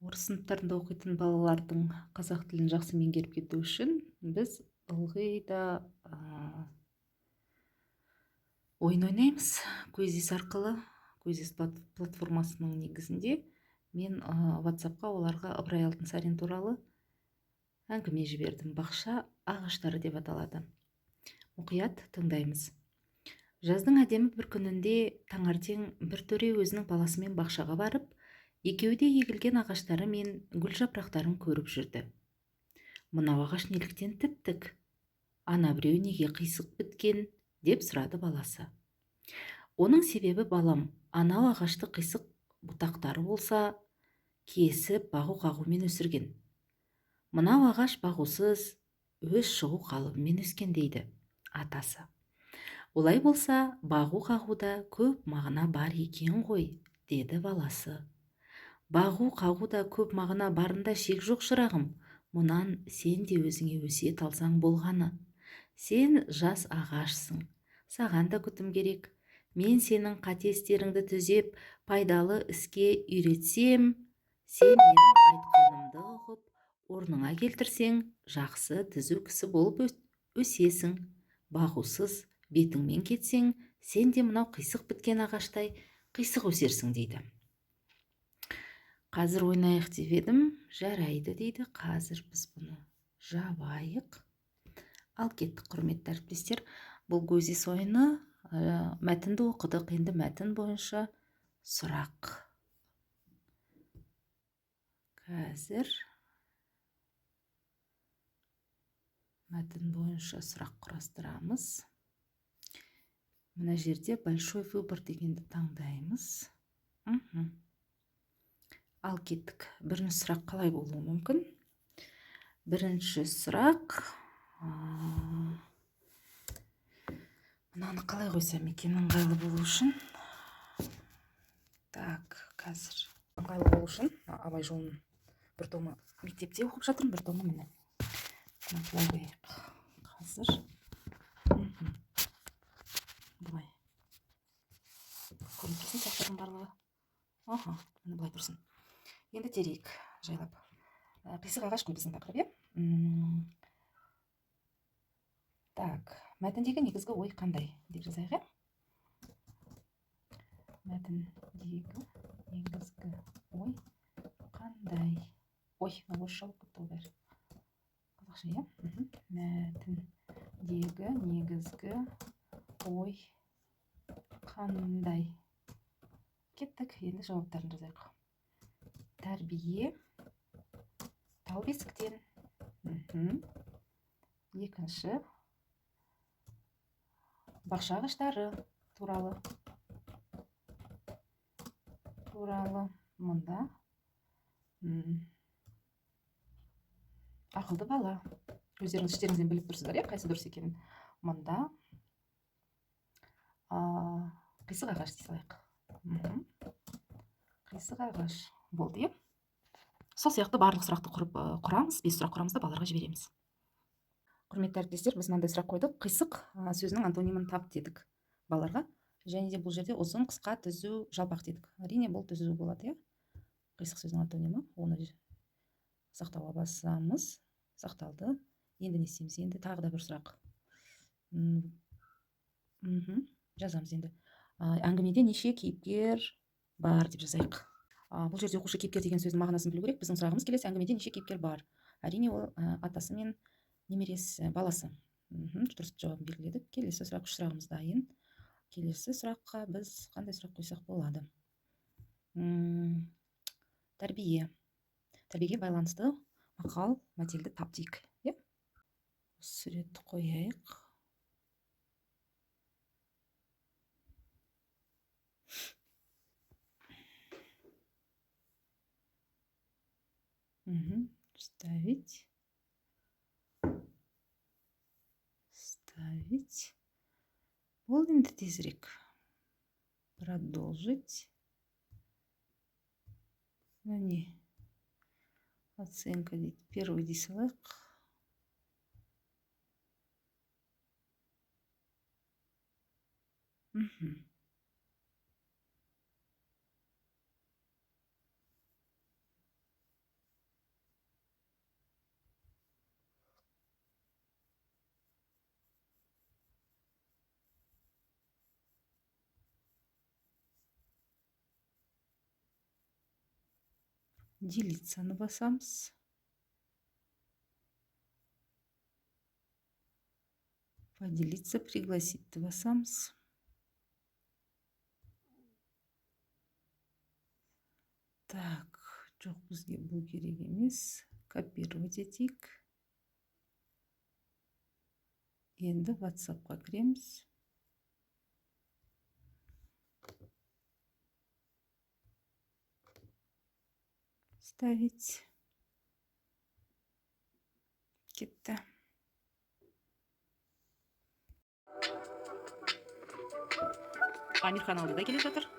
Орыс сыныптарында оқитын балалардың қазақ тілін жақсы меңгеріп кету үшін біз ылғи да ойын ойнаймыз. Quizizz арқылы, Quizizz платформасының негізінде мен WhatsApp-қа оларға Ыбырай Алтынсарин туралы әңгіме жібердім. Бақша ағаштары деп аталады. Мұқият тыңдаймыз. Жаздың әдемі бір күнінде таңертең бір төре өзінің баласымен бақшаға барып, екеуі де егілген ағаштары мен гүл жапырақтарын көріп жүрді. Мынау ағаш неліктен тіп-тік? Ана біреу неге қисық біткен? Деп сұрады баласы. Оның себебі, балам, анау ағашты қисық бұтақтары болса, кесіп бағу қағумен өсірген. Мынау ағаш бағусыз, өз шығу қалыбымен өскен, дейді атасы. Олай болса, бағу қағуда көп мағына бар екен ғой, деді баласы. Бағу қағуда көп мағына барында шек жоқ, шырағым. Мұнан сен де өзіңе өсиет алсаң болғаны. Сен жас ағашсың, саған да күтім керек. Мен сенің қате істеріңді түзеп, пайдалы іске үйретсем, сен менің айтқанымды ұғып, орныңа келтірсең, жақсы түзу кісі болып өсесің. Бағусыз бетіңмен кетсең, сен де мынау қисық біткен ағаштай қисық өсерсің, дейді. Қазір ойнайық деп едім, жарайды, дейді. Қазір біз бұны жабайық. Ал кеттік, құрметті әріптестер. Бұл Quizizz ойыны, мәтінді оқыдық. Енді мәтін бойынша сұрақ. Қазір мәтін бойынша сұрақ құрастырамыз. Мына жерде большой выбор дегенді таңдаймыз. Ал кеттік. Бірінші сұрақ қалай болуы мүмкін? Бірінші сұрақ, мынаны қалай қойсам екен ыңғайлы болу үшін? Так, қазір ыңғайлы болу үшін Абай жолын бір томы мектепте оқып жатырмын, бір томы міне. Мына былай қояйық. Қазір. Былай. Көрініп тұрсын сұрақтардың барлығы. Аха, міне былай тұрсын. Енді терейік жайлап. Қисық ағаш қой біздің тақырып, иә? Так, мәтіндегі негізгі ой қандай деп жазайық, иә? Мәтіндегі негізгі ой қандай? Ой, мына орысша болып кетті ғой бәрі. Қазақша, иә? Мәтіндегі негізгі ой қандай? Кеттік, енді жауаптарын жазайық. Тәрбие тал бесіктен. Екінші, бақша ағаштары туралы. Туралы мұнда, ақылды бала. Өздеріңіз іштеріңізден біліп тұрсыздар, иә, қайсы дұрыс екенін. Мұнда, қисық ағаш дей салайық. Қисық ағаш болды, иә? Сол сияқты барлық сұрақты құрамыз, 5 сұрақ құрамыз да балаларға жібереміз. Құрметті әріптестер, біз мынандай сұрақ қойдық. Қисық сөзінің антонимін тап дедік балаларға. Және де бұл жерде ұзын, қысқа, түзу, жалпақ дедік. Әрине, бұл түзу болады, иә? Қисық сөзінің антонимі. Оны сақтауға басамыз. Сақталды. Енді не істейміз? Енді тағы да бір сұрақ. Жазамыз енді. Әңгімеде неше кейіпкер бар деп жазайық. Бұл жерде оқушы кейіпкер деген сөздің мағынасын білу керек. Біздің сұрағымыз келесі: әңгімеде неше кейіпкер бар? Әрине, ол, атасы мен немересі, баласы. Дұрыс жауабын белгіледік. Келесі сұрақ, үш сұрағымыз дайын. Келесі сұраққа біз қандай сұрақ қойсақ болады? Тәрбие. Тәрбиеге байланысты мақал мәтелді тап дейік, иә? Суретті қояйық. Вставить. Вставить. Болды енді тезірек. Продолжить. Міне. Оценка дейді. Первый дей салайық. Делиться-ны басамыз. Поделиться, пригласить басамыз. Так, жоқ, бізге бұл керек емес. Копировать етейік. Енді WhatsApp-қа кіреміз. Ставить. Кетті. Амирхан алдыда келе жатыр.